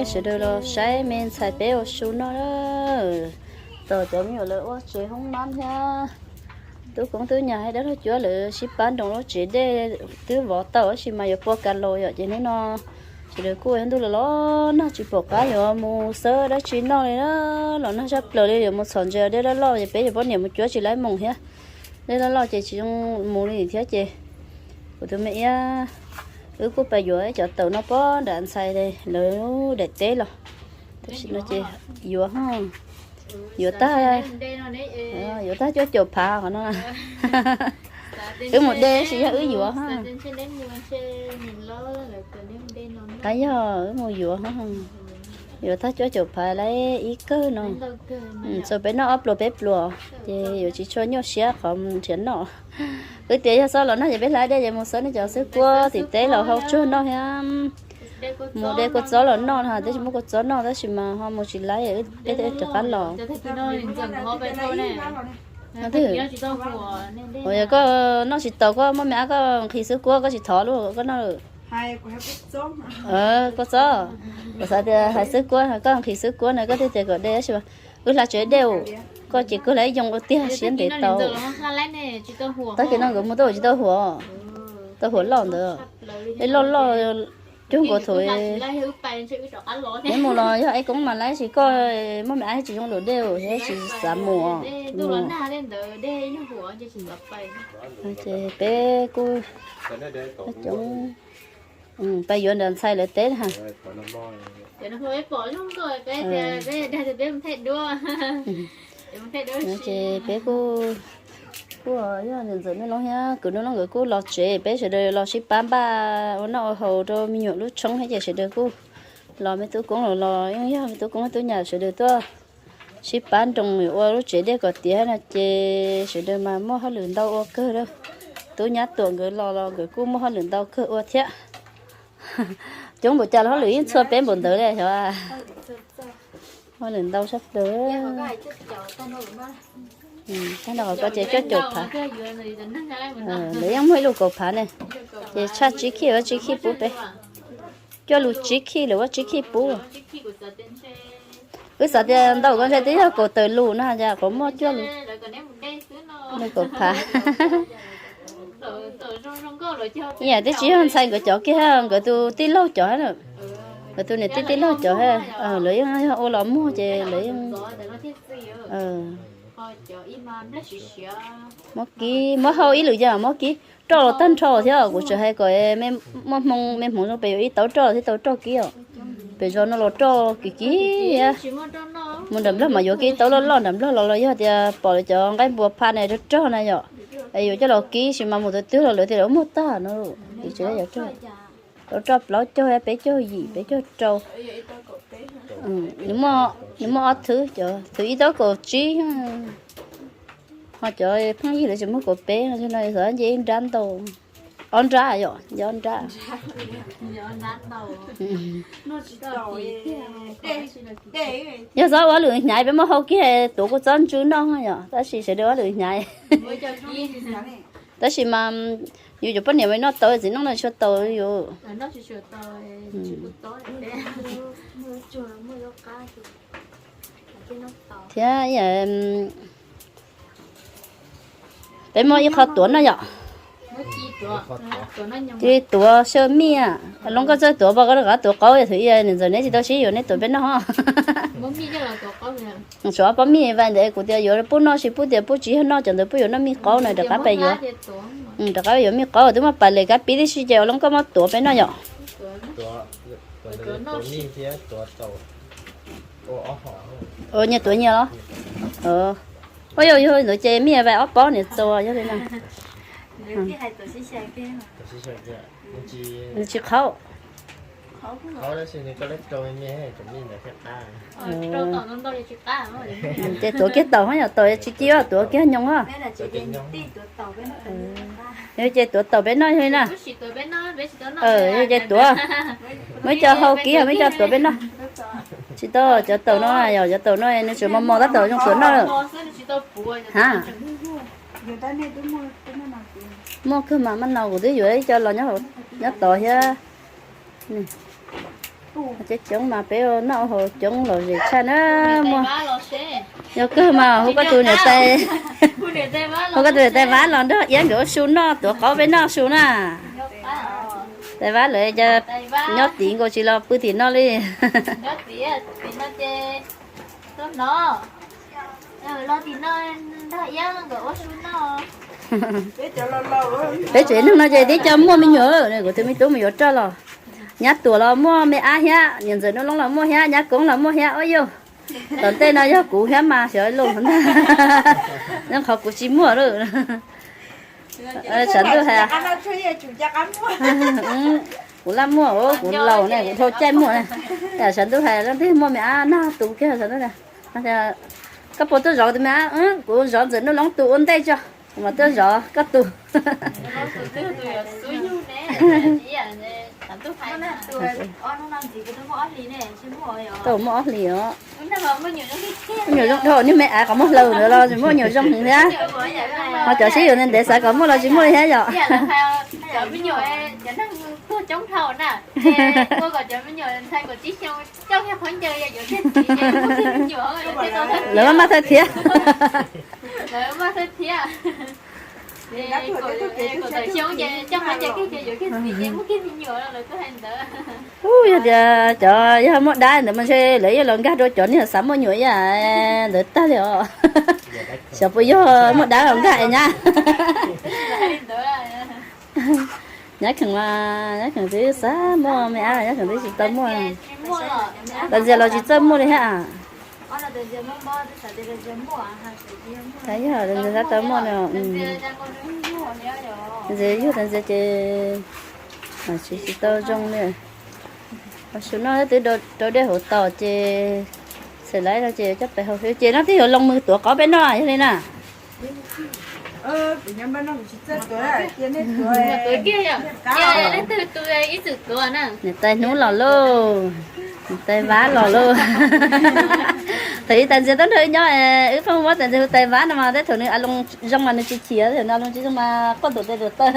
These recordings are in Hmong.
Sawv daws los saib me ntxhais peb ua su noj na. Tos cov me nyuam lawv ua tsev hoob mab thiab. Tub Koob Tub Nyas hais dab laug cuab lawv sib pab nroo lub tsev dej twb vov tau tab sis mas yuav pua kas los yom, ces hnub no sawv daws kuj ntuj los los nag tsis pom qab yuav mus xawb dab tsi noj li na. Los nag tshaj plaws li, yuav mus txhom ntses dej loj loj ces peb yuav poj niam mus cuab tsis laib mus thiab. Dej loj loj ces tsis zoo mus li thiab ces kuv tus me iab wb kuj pais yuav cov taum no pog nram ntxhais lawv daim teb los. Tam sim no ces yuav, yuav tag, yuav tag cuaj caum phav qhov no. Wb mus de tab sis yog wb yuav, qab yog wb mus yuav, yuav tag cuaj caum phav lawm ib kawg no. Txog peb noj ob pluas peb pluas ces yuav tsis tshua nyuaj siab qhov mus nrhiav noj. Wb tias yog xob los noj ces peb hla dej ces mus xawb nej cov xwb kuab tim teb los hau tsuag noj thiab. Mus de kua txob los noj no, twb tsis muaj kua txob noj tab sis mas ho mus tsis laib, peb rov qab los. Ua yog koj noj tsis taus koj muaj me ab koj nqhis xwb kuab koj tsis thov lub koj noj lawm. Kua txob, kuv xav tias hais xwb kuab, koj nqhis xwb kuab no koj thiaj tias kom de tab sis wb hla tsev dej, koj ces koj hla ib yoo ua tiag siab ntev tau. Tag kis no nkawd mus tau tsis tau huam, tau huam loj ntawd, ib loj loj cuag nkaus thaum neb mus los yog Aib Koob mas laib sis koj muaj me ab tsis zoo lawm dej, tsis xav mus. Ces peb kuj coob pais yuav ntawm ntxhais lawv teb na. Ces peb kuj, kuj yog ntxawm Nuj Loob thiab kwv Nuj Loob nkawd kuj los tsev, peb sawv daws los sib pab npaj ua noj ua haus rau me nyuam lub tshoob thiab ces sawv daws kuj los, me Tub Koob los los yeej yog me Tub Koob Tub Nyas sawv daws tuaj sib pab nroo ua lub tsev dej kom tiav no ces sawv daws mas muaj hauj lwm ntau ua kawg lawm. Tub Nyab Tuam nkawd los los nkawd kuj muaj hauj lwm ntau kawg ua thiab. Coob npaum cas los hauj lwm yeej txhua peb npaum ntawd li xyov. Hauj lwm ntau sab plaws. Tag nrho qhov ko ces cuaj caum phav, lawv yeej muaj ib lus kaum phav ne, ces tshaj tsib khij, ua tsib khij pub peb. Cuaj lus tsib khij lawv ua tsib khij pub. Wb xav tias ntau ko ntshe twb yog kaum tawm lus no cas qhov muaj cuaj lus, lus kaum phav. Ib yam twb tsis yog ntxhais nkawd cov kiag, nkawd tus tij laug cov, nkawd tus niam tij tij laug cov, lawv yeej yog ua los muag ces lawv yeej muab kib, muab hau ib lwm yam muab kib roj los tag nrho thiab. Kuv tseem hais kom muaj hmoo me hmoov zoo pem yuav ib tauv roj thiab tau roj kib os. Pem zos no los roj kim kib, mus nram Nplog mas yuav kib tauv loj loj nram Nplog los los yog tias pom lawv cov nqaij npua pha na rog rog na yom, es yuav coj los kib sis mas mus tau twg los lawv tias lawv muag tag no. Tau roj plaub caug, peb caug yim, peb caug rau. Nws muaj ob thwv, cov thwv ib tauv kaum tsib, ho cov pheej yig lawv tsis muag kaum peb no, xyov nce ib nrab ntau, ob nrab yom, nce ob nrab. Yog txob ua lwm hnyav peb muab hau kiag tuav kua txob ntsw noj yom, tab sis sawv daws ua lwm hnyav. Tab sis mas yus cov poj niam mas noj tau, txiv neej no tsis tau yus. Thiab peb muaj ib qho tuav no yom, cia li tuav xyaw mij. Looj koj txawj tuav pom koj rov qab tuav qaub, yog thaum ub niam ntxawm neb tsis tau sib yuav neb tuav peb noj. Suav pob mij vais ntawd kuv tias yuav pub noj tsis pub tias pub tsis yog noj, cov ntawd pub yuav noj mij qaub na, rov qab pais yuav. Rov qab yuav mij qaub twb muab pais lem kab pib tib si ces ua looj koj muab tuav peb noj yom. Nyias tuav nyias los? Ua yog yog ntawd ces mij vais ob pob niam txua yog li no. Nws tsis qhaub. Ces tuav kiag taum yom, taum tsis ci, tuav kiag nyoos. Ces tuav taum peb noj yog li na. Yog ces tuav, muab cov hau kib, muab cov tuav peb noj. Tsis tau, cov taum no yog cov taum no nws tseem mos mos tab tom zoo tuav noj. Ha, muaj kawg mas, maj no kuv twb yuav ib co los nyob tod thiab. Coob coob mas peb noj haus coob lom zem tshaj na. Muaj, yog kawg mas hu koj tus niam tais, hu koj tus niam tais Vab los nrog Iab nkawd ua su noj, tuav qaub peb noj su na. Tais Vab lawv nyob tim nkaus tsis los pw tim no li. Peb tsev neeg no ces tib co muaj me nyuam, kuv tus me tub mus yuav roj los. Nyab Tuam los muaj me ab thiab, niam ntxawm Nuj Loob los muaj thiab, nyab Koob los muaj thiab. Ua yog tom ntej no yog kuv thiab mas xyov los ntag, nyob qhov kuv tsis muaj lawm. Sav ntuj hais, kuv laj muaj, kuv laus ne, kuv dhau caij muaj ne. Sav ntuj hais leej twg muaj me ab nag tus kiag sav ntuj na. Koj puas tuaj zov tus me ab? Kuv zov ntxawm Nuj Loob tus ua ntej tso, kuv mam tuaj zov koj tus. Tau muaj ob hlis os. Nyuam zoo dhau, niag me av qhov muaj hlaws ntawd los tsis muaj, nyuam zoo heev thiab. Ho cov sib yuav ntev ntev xav kom muaj los tsis muaj li thiab yom. Lawv maj maj thawj thiab. Ub, yog tias cov yog muaj dab ntawd mas ntshe lawv yuav los nkag rau cov niag xav muaj nyuam ib yam ntawd tag li os. Xyov puas yog muaj dab los nkag es nyab. Nyab kheem mas, nyab kheem twb xav muaj me ab, nyab kheem twb tsis tau muaj. Tais Ntxias los tsis txawj muaj li thiab. Tais Ntxias xav tau muaj no. Tais Ntxias yug, Tais Ntxias ces mas tsis tsis tau zoo li. Ho su no twb rau dej hauv tos ces txhais lawv no ces coj pais hau hwv ces no twb yuav loo mus tuav qaub peb noj yog li na. Niam tais Hnub los lauj, niam tais Vab los lauj. Thaum ub Tais Ntxias tuaj nrog wb nyob, wb pheej muab Tais Ntxias hu Tais Vab no mas tej thaum nws a loo zoo mas nws tsis chim, thaum nws a loo tsis zoo mas quaj ntuam tes ntuam taw.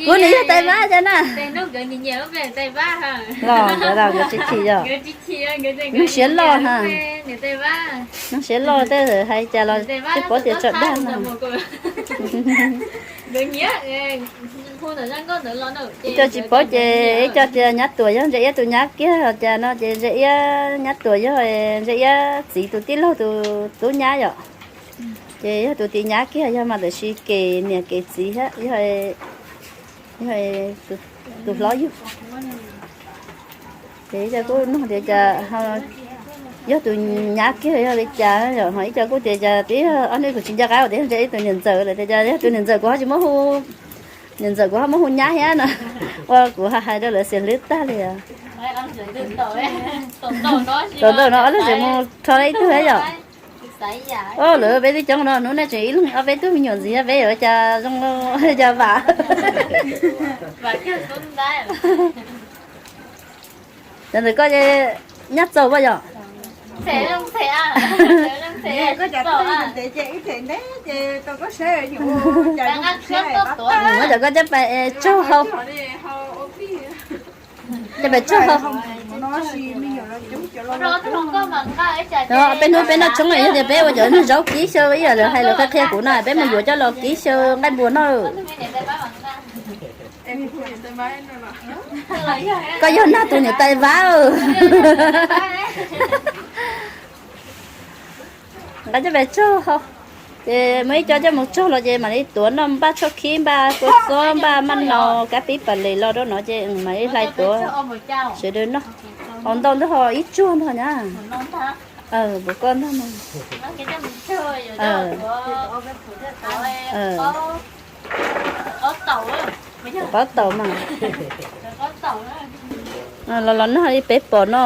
Kuv nim yog Tais Vab cas na. Los nkawd los nkawd tsis chim yog. Neeg siab loj na. Neeg siab loj tej hais cas los twb paub tias tso dag no. Ib co tsis paub ces ib co tias Nyab Tuam yog Ntse Iab tus nyab kiag, cas no ces Ntse Iab, Nyab Tuam yog Ntse Iab txiv tus tij laug tus tub nyab yom. Ces yog tus tiv nyab kiag yog mas tab sis kev niam kev txiv thiab yog tus hlob yug. Ces ib co kuj nug tias cas yog tus nyab kiag yog li cas yom, ho ib co kuj tias cas twb yog ob hnub kuv tsis nco qab tias yog Ntse Iab tus niam ntxawm lawm tias cas yog tus niam ntxawm kuv ho tsis muab hu, niam ntxawm kuv ho muab hu nyab thiab no. Ua kuv hais rau lawv xiam hlwb tag li os. Thaum ntawm no ob leeg tseem mus rho ib tug thiab yom. Lawv peb twb coob no, hnub no tseem ib leeg ob peb tug me nyuam ntxiv, peb yuav ua cas zoo, ua cas vam. Cov ntawm koj nyab txaus pob yom? Muab cov koj coj pais tsaug hau. Coj pais tsaug hau. Peb hnub peb noj tshoob, yog tias peb ua cov niag zaub kib xyaw ib yam lawv hais lawv qhia qhia kuv na, peb mus yuav coj los kib xyaw nqaij npua noj. Koj yog Nag tus niam tais Vab. Nqa coj pais tsaug hau. Ces muaj ib co coj mus tsaug los ces mam li tuav noj, npaj tshuaj khib, npaj kua txob, npaj maj nau, kab pib pas les los rau no ces mam li hlais tuav sawv daws noj. Hau ntau ntag, ho ib tsuag ntag na. Puas koj ntag no. Pob taum mas. Los los nag li peb pom no,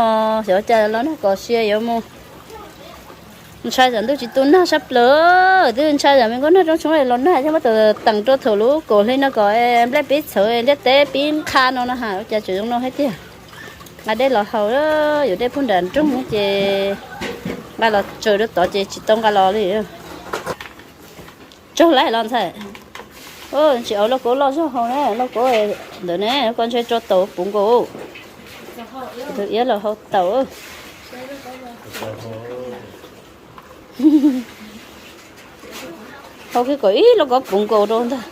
xyov cas los nag kom sia yuav mus. Ntshai tsam ntuj tsis tu nag sab plaws, twb ntshai tsam me nkauj nag rooj tshoob los nag thiab muab tus teem rau thaum lub kaum hli no kom nplej pib txhawv ntiaj teb pib nqha no na ha, ua cas tseem zoo no thiab tiag. Nqa dej los haus, yuav dej pub nram nroog ces nqa los tsaws rau tod ces tsis tau nqa los li. Tsaug lawm los ntxhais. Tsis au, lauj kaub loj zog hau ne, lauj kaub ntawd ne, koj ntshe tso tau puv nkaus. Tus iab los hau taum. Hau kiag kom ib lub kov puv nkaus rau ntag.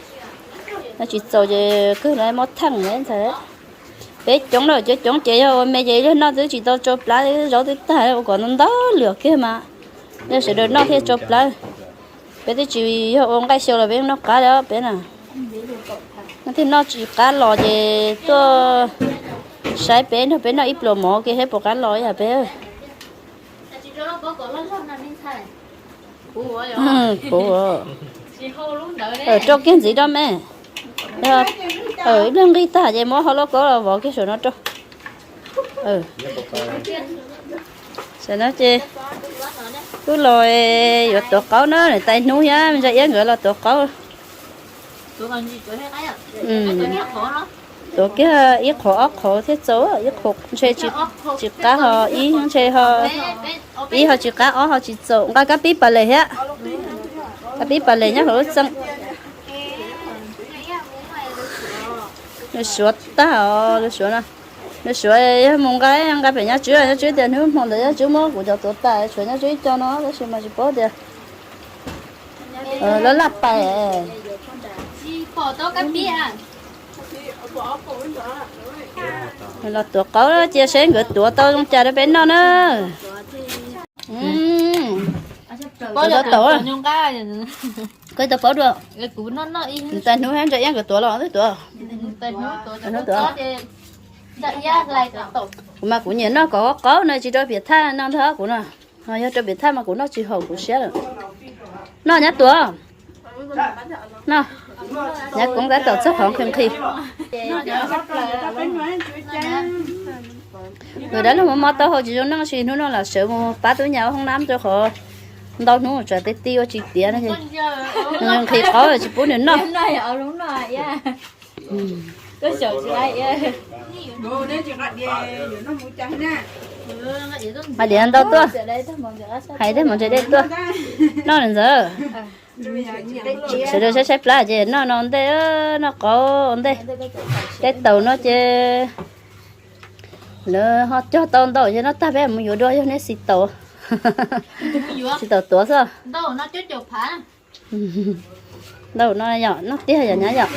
No tsis txaus ces kawg los mob theej ntag. Peb coob lawm, cov coob ces yog ua me ces yog noj twb tsis tau tsau plab, zaub twb tag, ua kom ntau ntau lwm kiag mas yog sawv daws noj thiaj tsau plab. Peb twb tsis yog ua nqaij xyaw los peb noj qab li peb na. Noj thiaj noj tsis qab los ces tuaj saib peb nrog peb noj ib pluas mov ke thiab puas qab los yam peb. Puv, rau kiag ntxiv rau me. Ib pliag nqig tag ces muab hau lauj kaub los vov kiag saum no rau. Tam no ces wb los yuav tuav qaub na, niam tais hnub thiab me ntsa iab nkawd los tuav qaub. Tuav kiag ib qhov ob qhov thiaj txaus, ib qhov ntshe tsis qab ho ib ntshe ho, ib ho tsis qab ob ho tsis txaus, nqa kab pib pas les thiab. Kab pib pas les nyob hauv lub txeem. Lawv suav tag os, lawv suav no. Lawv suav yog mus nqa, nqa pem Nyob Tswb, Nyob Tswb tias hnub hmo ntawd Nyob Tswb muab kuv cov tuav tas, tshuav Nyob Tswb ib co no tab sis mas tsis paub tias laj laj pais. Los tuav qaub cia seb nkawd tuav tau zoo cas rau peb noj na. Tuav tau, koj tau paub dua. Tais hnub thiab ntsa iab nkawd tuav los twb tuav. Kuv mas kuv nyiam noj kom qaub no tsis rau piam thaj no ntag kuv no. Yog rau piam thaj mas kuv noj tsis haum kuv siab lawm. Noj nyab tuav. Noj, nyab koob tab tom txog qhov nqhis nqhis. Nkawd dab laug mob mob taub hau tsis zoo noj sis hnub no lam sawv mus pab tub nyab ua hoob nab rau qhov ntau hnub tsam ti ti ua tsis tiav no ces nqhis qaub tsis pub nws noj. Hais tias ntau tuaj, hais tej hmov ntsais dej tuaj noj ntawd. Sawv daws saib saib plab ces noj no ntej, noj qaub ntej. Tej taum no ces lawv ho cog tau ntau ces noj tag peb mus yuav dua yog neb xis taum. Xis taum tuav xwb. Ntau no yom, noj tiag yom nyab yom.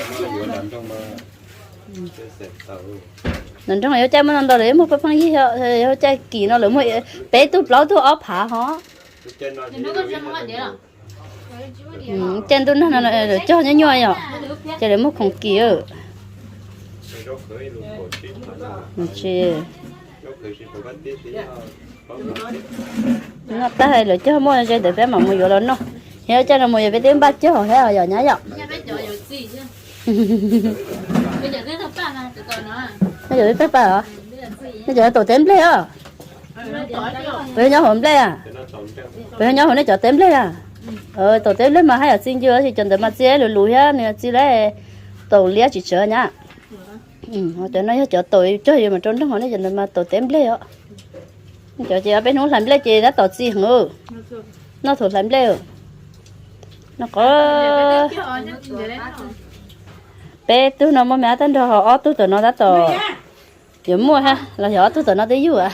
Nram nroog yuav caij muaj ntau ntau lawv muaj pheej pheej yig, yuav caij kim no lawv muaj peb tug plaub tug ob phav ho. Caij ntuj nag no lawv cog nyuaj nyuaj yom, ces lawv muaj khoom kim. Noj tag lawv cog muaj ze ntawd peb mam mus yuav los noj. Yog caij no mus yog peb twb npaj cog thiab yom nyab yom. Nej cov peb paj paj os, nej cov taum teb nplej os. Peb nyob hauv nplej, peb nyob hauv nej cov teb nplej a. Taum teb nplej mas haj yam txi ncw tab sis cov ntawd mas txi luv luv thiab nws txi lawm, taum liab tsis tsawg nyab. Cov no yog cov taum cog yus mas rau nroog, nej cov ntawd mas taum teb nplej os. Cov ces peb hnub hlais nplej ces tab tom txi heev. Noj thaum hlais nplej. No qhov peb tug no muaj me ab tab nrog ho ob tug tom no tab tom yuav muaj thiab los yog ob tug tom no twb yug a.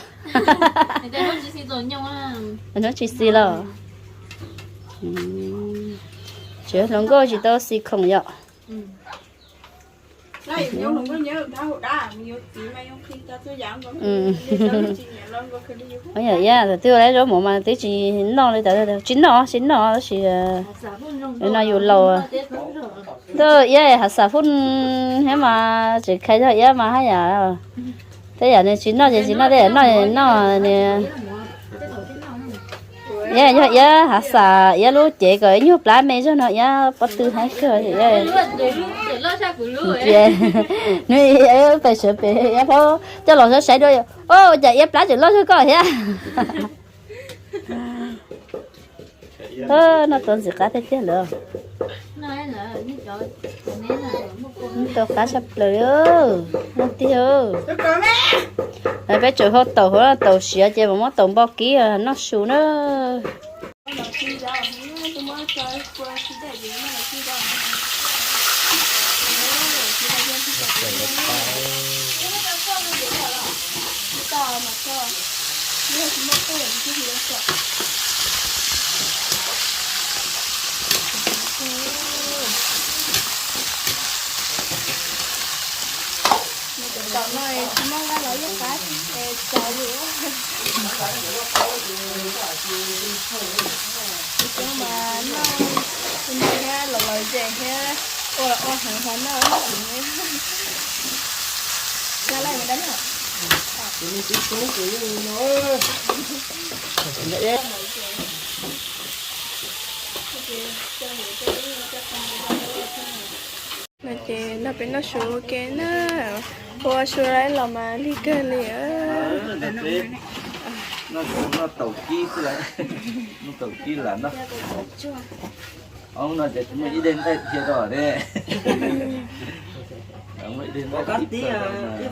Hnub tsis xis los. Tsis hluas nkauj tsis tau xis khoom yom. Yam iab thaum twg ua lawv zaub mov mas twb tsis noj li, tsis noj tsis noj tab sis no yus laus. Ntuj iab hav xav foob thiab mas tseem khais zog iab mas haj yam, tej yam nws tsis noj ces tsis noj, tej yam noj noj nws. Iab yog iab hav xav, iab lub cev kom ib nyuag plab me zog no iab pob tw heev kawg. Hnub pem sawv pem iab paub coj los saib dua, o cas iab plab tseem loj zog koj thiab. Noj tau ntxim qab tiag tiag lawm. Noj tau qab tshaj plaws li. Noj tiag. Peb tseem hau taum hauv, taum siav ces mam muab taum npo kib noj su na. Tsis tau mas tso, tsis muaj tub tsis tau tso. Nws cov taum no tsis muaj nqaij los yeej qab es txaus li. Coob mas noj thiab los los zem thiab ua los ua heev ho noj. Laj laj dab no. No ces nrog peb noj su ua ke na, ua su lawm los mas lig kawg li. Noj taum kib xwb, noj taum kib lam noj. Hoob no ces tsis muaj ib daig nqaij dhia rau ne. Ib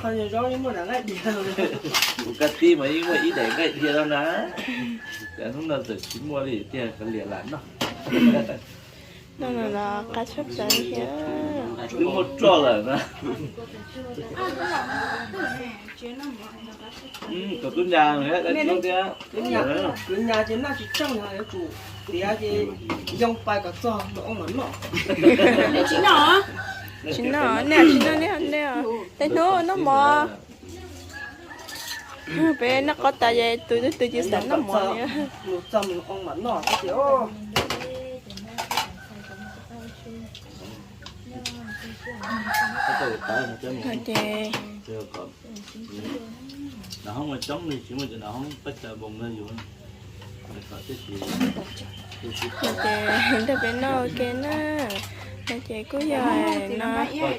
qho zaub muaj nqaij dhia, kuv kab tib mas yeej muaj ib daim nqaij dhia rau na. Ces hnub no txawm tsis muaj li tiag, kav liam lam noj. No los qab tshaj plaws thiab. Twb muaj roj lawm na. Tus tub nyas thiab, kwv nyas ces noj tsis txooj no yuav tsum tiav ces yoo pais kom txog mus oo mam noj. Tsis noj, nej tsis noj, nej, nej, tej hnub noj mov. Peb noj qab tas ces tus twg twg tsis xav noj mov li. Mus txog mus oo mam noj xwb ces. Ces ces nrog peb noj ua ke na. No ces kuj yog no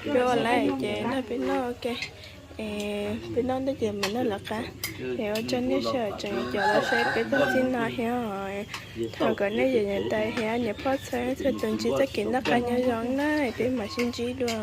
peb ua lawm ces nrog peb noj ua ke. Es peb noj ntej ces mam noj lawv qab. Es ua tsaug nej sawv daws tseem cov los saib peb tag txij no thiab. Thov kom nej cov niam tais thiab niam pog txhua txhua tus ntsib txoj kev noj qab nyob zoo na, peb mam sib ntsib dua.